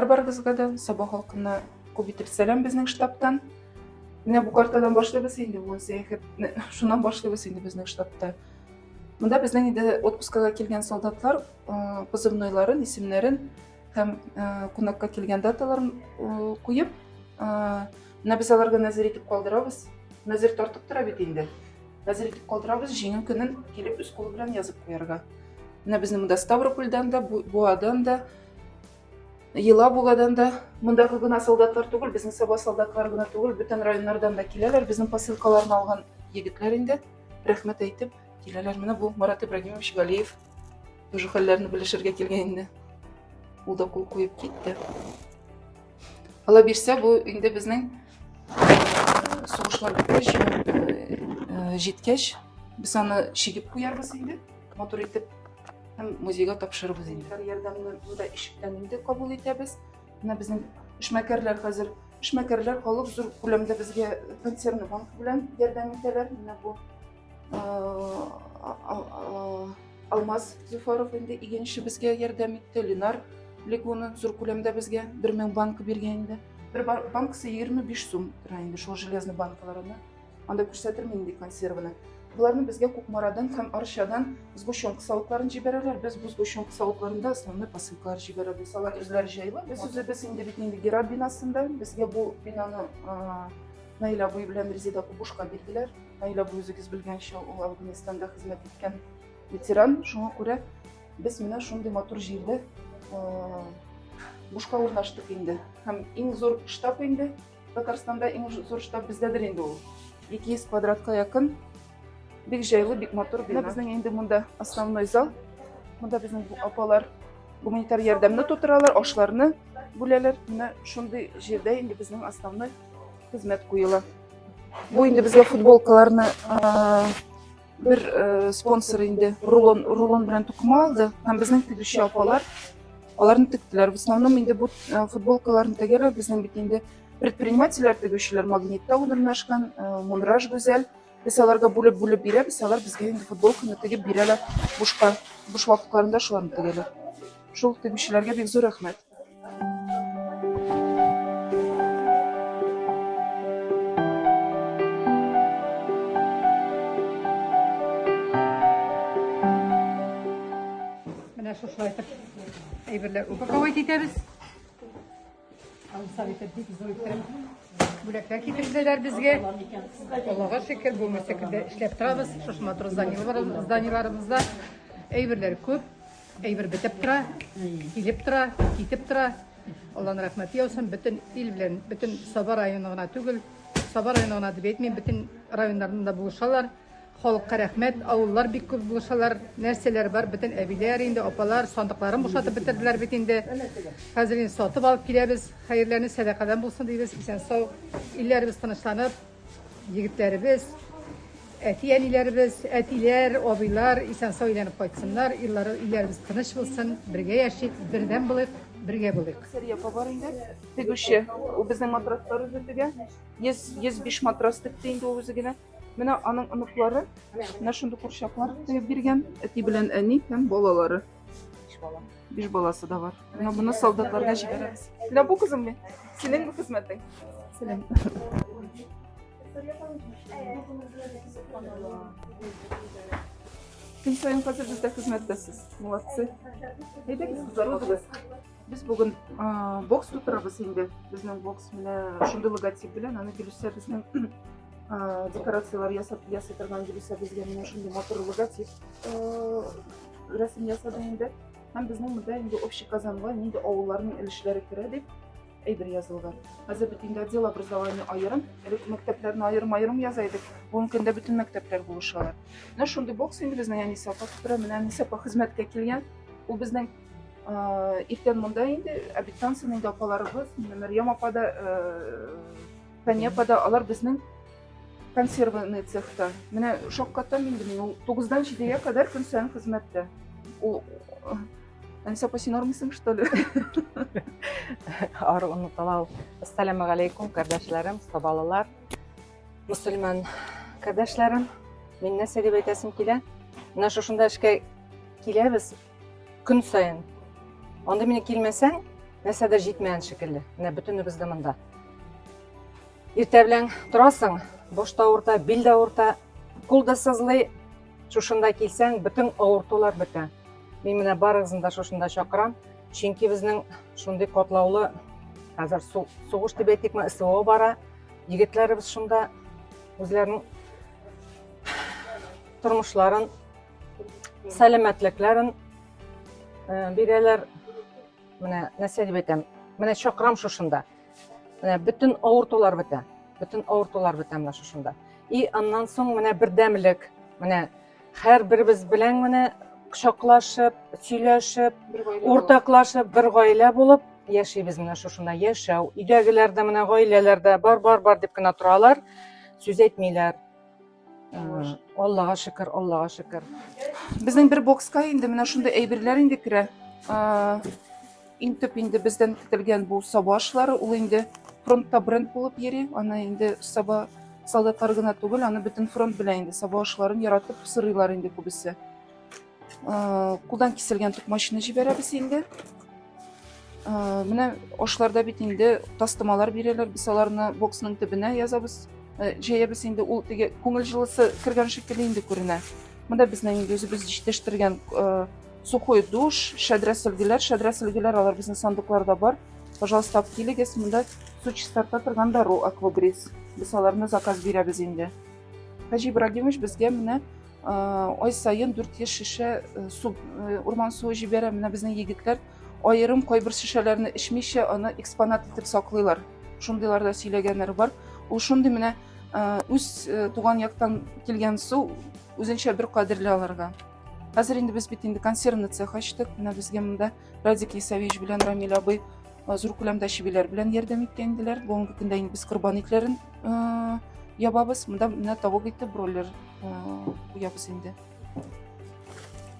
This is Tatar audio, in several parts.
барыгызга да. Саба халкына күп итеп сәлам безнең штабтан. Менә бу картадан башлыйбыз инде бу сәяхәтне. Шуннан башлыйбыз инде безнең штабта. Монда безнең инде отпускага килгән солдатлар э, позывнойларын, исемнәрен һәм э, кунакка килгән даталарын э, куеп, менә без аларга нәзер итеп калдырабыз. Нәзер тартып тора бит инде. Нәзер итеп калдырабыз, җиңү көнен килеп үз кулы белән язып куярга. Менә безнең монда Ставропольдан да, Буадан да, Елабугадан да, мондагы гына солдатлар түгел, безнең Саба солдатлары гына түгел, бүтән районнардан да киләләр. Безнең посылкаларны алган егетләр инде рәхмәт әйтеп киләләр. Менә бу Марат Ибрагимович Галиев тоже хәлләрне белешергә килгән инде. Ул да кул куеп китте. Алла бирсә, бу инде безнең э, сугышлар беткәч, э, җиткәч, без аны чигеп куярбыз инде, матур итеп һәм музейга тапшырырбыз инде. Ярдәмне монда ишектән инде кабул итәбез. Менә безнең эшмәкәрләр хәзер эшмәкәрләр халык зур күләмдә безгә консервный банка белән ярдәм итәләр. Менә бу Алмаз Зөфәров инде игенче безгә ярдәм итте. Ленар Легуна зур күләмдә безгә 1000 банка биргән инде. Бер банкасы 25 сум тора инде шул железный банкаларны. Анда күрсәтермен инде консерваны. Боларны безгә Кукмарадан һәм Арчадан сгущенка савытларын җибәрәләр. Без бу сгущенка савытларында основной посылкалар җибәрәбез. Алар үзләре җайлы. Без үзебез инде бит инде Герат бинасында. Безгә бу бинаны Наил абый белән Резеда апа бушка бирделәр. Наил абый үзегез белгәнчә, ул Афганистанда хезмәт иткән ветеран. Шуңа күрә без менә шундый матур җирдә бушка урнаштык инде. Һәм иң зур штаб инде Татарстанда иң зур штаб бездәдер инде ул. 200 квадратка якын. Бик җайлы, бик матур бина. Безнең инде монда основной зал. Монда безнең апалар гуманитар ярдәмне тутыралар, ашларны бүләләр. Менә шундый җирдә инде безнең основной хезмәт куела. Бу инде безгә футболкаларны бер э, спонсор инде рулон рулон белән тукыма алды һәм безнең тегүче апалар аларны тектеләр. В основном инде бу э, футболкаларны тегәләр безнең бит инде предпринимательләр тегүчеләр магнитта урнашкан, э, Мунраж Гүзәл. Без аларга бүлеп-бүлеп бирәбез, алар безгә инде футболканы тегеп бирәләр бушка. Буш вакытларында шуларны тегәләр. Шул тегүчеләргә бик зур рәхмәт. Менә шушылай итеп әйберләр упаковать итәбез. Алсак итеп бик зур итеп бүләкләр китерделәр безгә. Аллага шөкер, бу мәсәкәдә эшләп торабыз. Шушы матур зданиеларыбызда әйберләр күп. Әйбер бетеп тора, килеп тора, китеп тора. Алланың рәхмәте яусын, бөтен ил белән, бөтен Саба районы гына түгел, Саба районы гына дип әйтмим, бөтен районнардан да булышалар. Халыкка рәхмәт, авыллар бик күп булышалар. Нәрсәләр бар, бөтен әбиләр инде, апалар сандыкларын бушатып бетерделәр бит инде. Хәзер инде сатып алып киләбез. Хәерләрне сәдакадан булсын дибез, исән-сау илләребез тынычланып, Егетләребез, әти-әниләребез, әтиләр, абыйлар исән-сау әйләнеп кайтсыннар, иллары, илләребез тыныч булсын, бергә яшик, бердәм булыйк, бергә булыйк. Сәрия апа бар инде, тегүче. Ул безнең матраслар үзе тегә. 100, 105 матрас текте инде ул үзе генә. Менә аның оныклары, менә шундый курчаклар тегеп биргән, әти белән әни һәм балалары. Биш бала. Биш баласы да бар. Менә моны солдатларга җибәрәбез. Менә бу кызым мин. Синең бу хезмәтең. Сәлам. Көн саен хәзер бездә хезмәттә сез. Молодцы. Әйдәгез, кызлар, узыгыз. Без бүген бокс тутырабыз инде. Безнең бокс менә шундый логотип белән, аны Гөлүсә безнең декорацияләр ясап ясый торган Гөлүсә безгә менә шундый матур логотип рәсем ясады инде. Һәм безнең монда инде общий Казанга нинди авылларның өлешләре керә дип әйбер язылган. Хәзер бит инде отдел образования аерым, элек мәктәпләрне аерым-аерым яза идек. Бүгенге көндә бөтен мәктәпләр булышалар. Менә шундый бокс инде безнең Әнисә апа тутыра. Менә Әнисә апа хезмәткә килгән. Ул безнең иртән монда инде, обедтан соң инде апаларыбыз, менә Мәрьям апа да, Фәния апа да, алар безнең консервный цехта. Менә шаккатам инде мин, ул 9-дан 7-гә кадәр көн саен хезмәттә. Ул Әнисә апа, син армыйсың, что ли? Ары онытыла ул. Ассаламу алейкум, кардәшләрем, сабалылар, мөселман кардәшләрем. Мин нәрсә дип әйтәсем килә? Менә шушында эшкә киләбез көн саен. Анда мине килмәсәң, Нәрсәдер җитмәгән шикелле. Менә бөтенебез дә монда. Иртә белән торасың, баш та авырта, бил дә авырта, кул да сызлый. Шушында килсәң, бөтен авыртулар бетә. Мин менә барыгызны да шушында чакырам. Чөнки безнең шундый катлаулы хәзер сугыш дип әйтикме, СВО бара. Егетләребез шунда үзләренең тормышларын, сәламәтлекләрен э, бирәләр. Менә нәрсә дип әйтәм? Менә чакырам шушында. Менә бөтен авыртулар бетә. Бөтен авыртулар бетә менә шушында. И аннан соң менә бердәмлек. Менә һәрберебез белән менә кочаклашып, сөйләшеп, уртаклашып, бер гаилә булып яшибез менә шушында. Яшәү. Өйдәгеләр дә менә гаиләләр дә бар, бар, бар дип кенә торалар. Сүз әйтмиләр. Аллага шөкер, Аллага шөкер. Безнең бер бокска инде менә шундый әйберләр инде керә. Иң төп инде бездән көтелгән бу саба ашлары, ул инде фронтта бренд булып йөри. Аны инде саба солдатлар гына түгел, аны бөтен фронт белә инде. Саба ашларын яратып сорыйлар инде күбесе. Кулдан киселгән токмачны җибәрәбез инде. Менә ашларда бит инде тастымалар бирәләр, без аларны боксның төбенә язабыз, җәябез инде, ул теге күңел җылысы кергән шикелле инде күренә. Монда безнең инде үзебез җитештергән сухой душ, шәдрә сөлгеләр, шәдрә сөлгеләр алар безнең сандыкларда бар. Пожалуйста, алып килегез, монда су чистарта торган дару аквабриз. Без аларны заказ бирәбез инде. Хаҗи Ибрагимович безгә менә ай саен 400 шешә су, урман суы җибәрә. Менә безнең егетләр аерым кайбер шешәләрне эчмичә аны экспонат итеп саклыйлар. Шундыйлар да сөйләгәннәре бар. Ул шундый менә үз туган яктан килгән су үзенчә бер кадерле аларга. Хәзер инде без бит инде консервный цех ачтык. Менә безгә монда Радик Исавич белән Рамил абый зур күләмдә чебиләр белән ярдәм иткән иделәр. Бүгенге көндә инде без корбан итләрен ябабыз. Монда менә тавык ите, бройлер куябыз инде.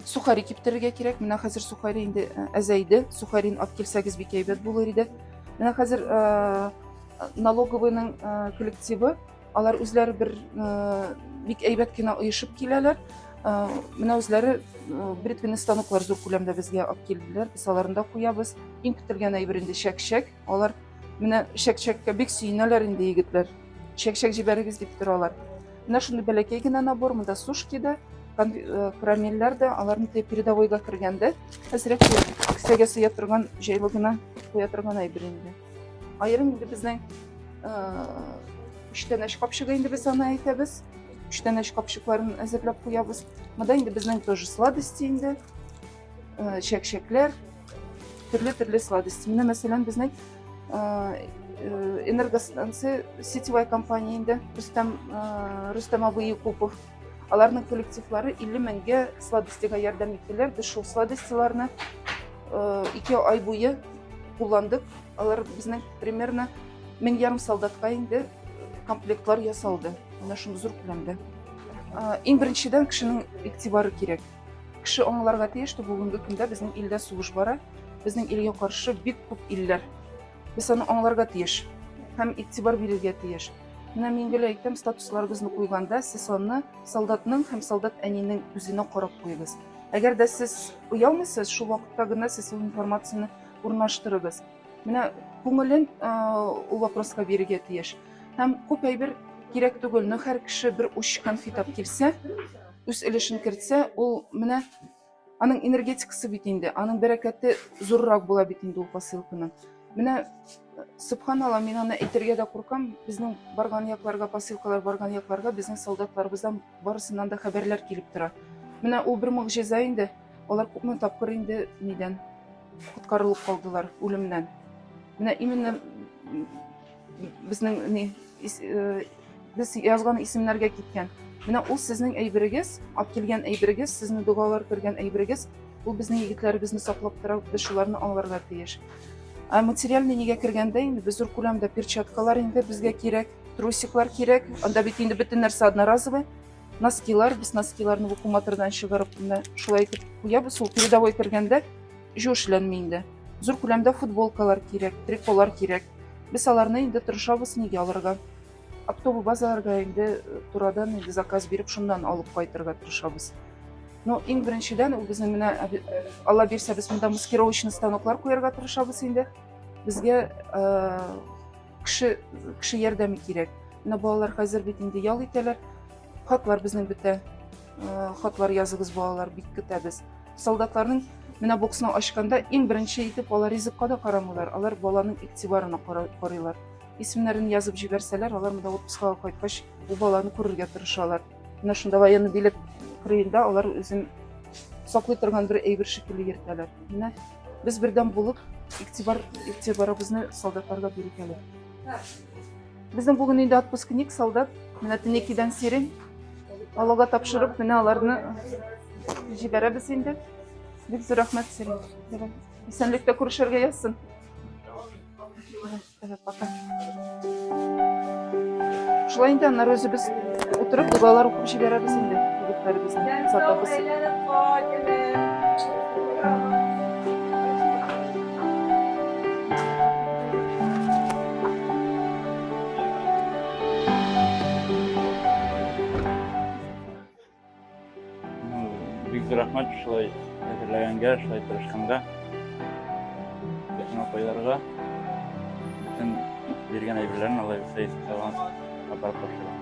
Сухари киптерергә кирәк. Менә хәзер сухари инде әзәйде. Сухарин алып килсәгез бик әйбәт булыр иде. Менә хәзер налоговыйның коллективы, алар үзләре бер бик әйбәт кенә оешып киләләр. Менә үзләре бритвенный станоклар зур күләмдә безгә алып килделәр. Без аларны да куябыз. Иң көтелгән әйбер инде чәк-чәк. Алар менә чәк-чәккә бик сөенәләр инде егетләр. Чәк-чәк җибәрегез дип торалар. Менә шундый бәләкәй генә набор, монда сушки да, карамельләр дә, аларны теге передовойга кергәндә әзрәк кесәгә сыя торган, җайлы гына куя торган әйбер инде. Аерым инде безнең күчтәнәч капчыгы инде без аны әйтәбез. Күчтәнәч капчыкларын әзерләп куябыз. Монда инде безнең тоже сладости инде, чәк-чәкләр, төрле-төрле сладости. Менә мәсәлән безнең энергостанция сетевая компания инде Рөстәм, Рөстәм абый Якупов. Аларның коллективлары 50 меңгә сладостига ярдәм иттеләр. Без шул сладостиларны 2 ай буе кулландык. Алар безнең примерно 1500 солдатка инде комплектлар ясалды. Менә шундый зур күләмдә. Иң беренчедән кешенең игътибары кирәк. Кеше аңларга тиеш, что бүгенге көндә безнең илдә сугыш бара. Безнең илгә каршы бик күп илләр. Без аны аңларга тиеш һәм игътибар бирергә тиеш. Менә мин гел әйтәм, статусларыгызны куйганда сез аны солдатның һәм солдат әнинең күзенә карап куегыз. Әгәр дә сез оялмыйсыз, шул вакытта гына сез ул информацияне урнаштырыгыз. Менә күңелен ул вопроска бирергә тиеш. Һәм күп әйбер кирәк түгел, но һәр кеше бер уч конфет алып килсә, үз өлешен кертсә, ул менә аның энергетикасы бит инде, аның бәрәкәте зуррак була бит инде ул посылканың. Менә субханалла, мин аны әйтергә дә куркам, безнең барган якларга, посылкалар барган якларга безнең солдатларыбыздан барысыннан да хәбәрләр килеп тора. Менә ул бер могҗиза инде. Алар күпме тапкыр инде нидән коткарылып калдылар үлемнән. Менә именно безнең ни э, без язган исемнәргә киткән. Менә ул сезнең әйберегез, алып килгән әйберегез, сезнең догалар кергән әйберегез, ул безнең егетләребезне саклап тора, без шуларны аңларга тиеш. Ә материальный нигә кергәндә инде без зур күләмдә перчаткалар инде безгә кирәк, трусиклар кирәк. Анда бит инде бөтен нәрсә одноразовый. Носкилар, без носкиларны вакууматордан чыгарып, менә шулай итеп куябыз. Ул передовой кергәндә җүешләнми инде. Зур күләмдә футболкалар кирәк, триколар кирәк. Без аларны инде тырышабыз нигә алырга. Оптовый базаларга инде турадан инде заказ биреп, шуннан алып кайтырга тырышабыз. Но иң беренчедән ул безнең менә Алла бирсә, без монда маскировочный станоклар куярга тырышабыз инде. Безгә кеше кеше ярдәме кирәк. Менә балалар хәзер бит инде ял итәләр. Хатлар безнең бетә. Хатлар языгыз, балалар, бик көтәбез. Солдатларның менә боксны ачканда иң беренче итеп алар ризыкка да карамыйлар, алар баланың игътибарына карыйлар. Исемнәрен язып җибәрсәләр, алар монда отпускага кайткач, бу баланы күрергә тырышалар. Менә шунда военный билет кырыенда алар үзен саклый торган бер әйбер шикелле йөртәләр. Менә без бердәм булып, игътибар игътибарыбызны солдатларга бирик әле. Безнең бүген инде отпускник солдат, менә Тенекидән Сирень. Аллага тапшырып, менә аларны җибәрәбез инде. Бик зур рәхмәт, Сирень. Давай. Исәнлектә күрешергә язсын. Давай, пока. Шулай инде аннары үзебез утырып догалар укып җибәрәбез инде егетләребезне сатабыз. Ну, бик зур рәхмәт шулай әзерләгәнгә, шулай тырышканга. Бөтен апайларга, бөтен биргән әйберләрен алай булса искә алган апарып тапшырам.